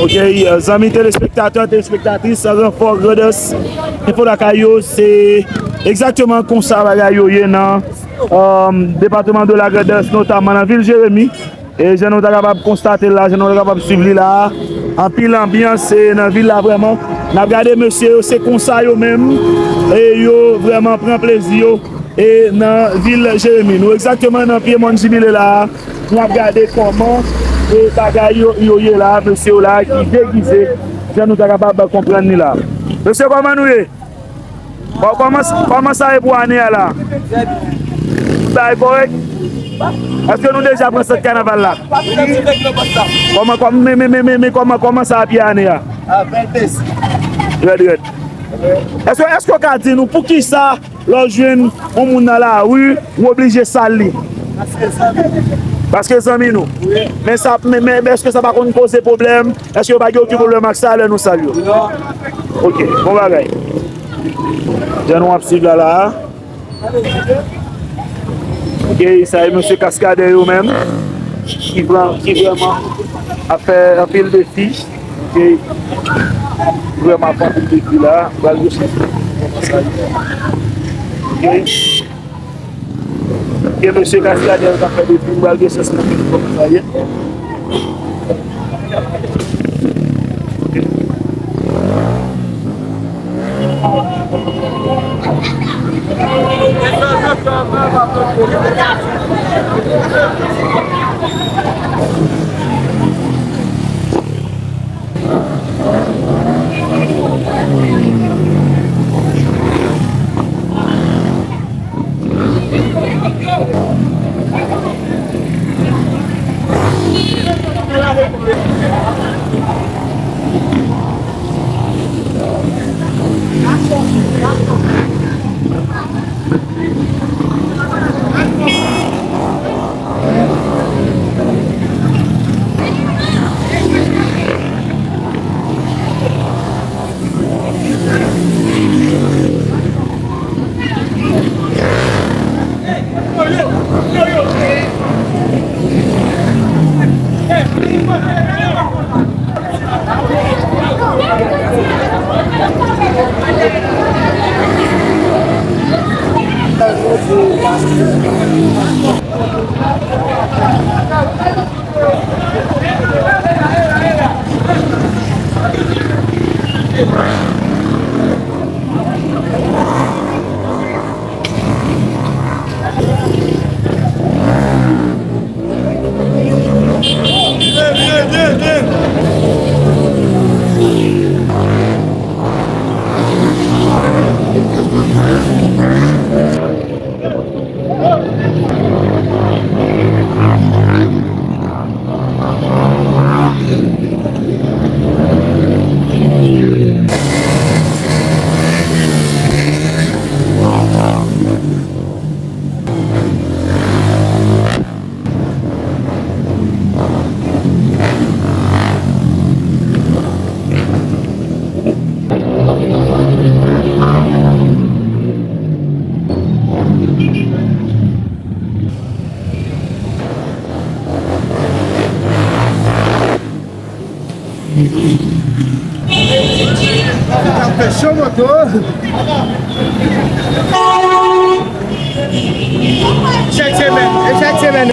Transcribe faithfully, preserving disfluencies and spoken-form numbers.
Ok, zanmi telespektatè, telespektatris, Ranfò Grandans Enfo Lakay yo, se egzakteman konsa bagay yo ye nan, um, depatman de la Grandans, notaman nan vil Jeremi. E jan nou ta kapab konstate l la, jan nou ta kapab swiv li la, anpil anbyans, e nan vil la vrèman. N ap gade mesye yo, se konsa yo menm, e yo vrèman pran plezi yo, e nan vil Jeremi. Nou egzakteman nan pye Mòn Jibile la, n ap gade kòman, e bagay yo, yo ye la, mesye yo la ki degize, jan nou ta kapab konprann li la. Mesye, kòman nou ye? Kò-, kòman, kòman sa ye pou ane a la? Tout bagay kòrèk? Èske nou deja pran sant kanaval la? Kòman, kòm-, men, men, men, men, men kòman, kòman sa ap ye ane a? Rèd, rèd. Èske, èske w ka di nou poukisa lè w jwenn yon moun nan lari, ou oblije sal li? Paske zanmi nou. Men sa, men, men, men èske sa pa konn koze pwoblèm? Èske yo pa gen okenn pwoblèm ak sa lè nou sal yo? Ok, bon bagay. Jan nou ap swiv la la. Ok, sa e mesye kaskadè yo menm ki pran, ki vrèman ap fè anpil defi. Ok, vrèman ap fè anpil defi la. Pral gwo chans. Ok. Gen mesye kaskadè yo k ap fè defi, m pral gen chans montre nou kòman sa ye. Chak semèn, chak semèn.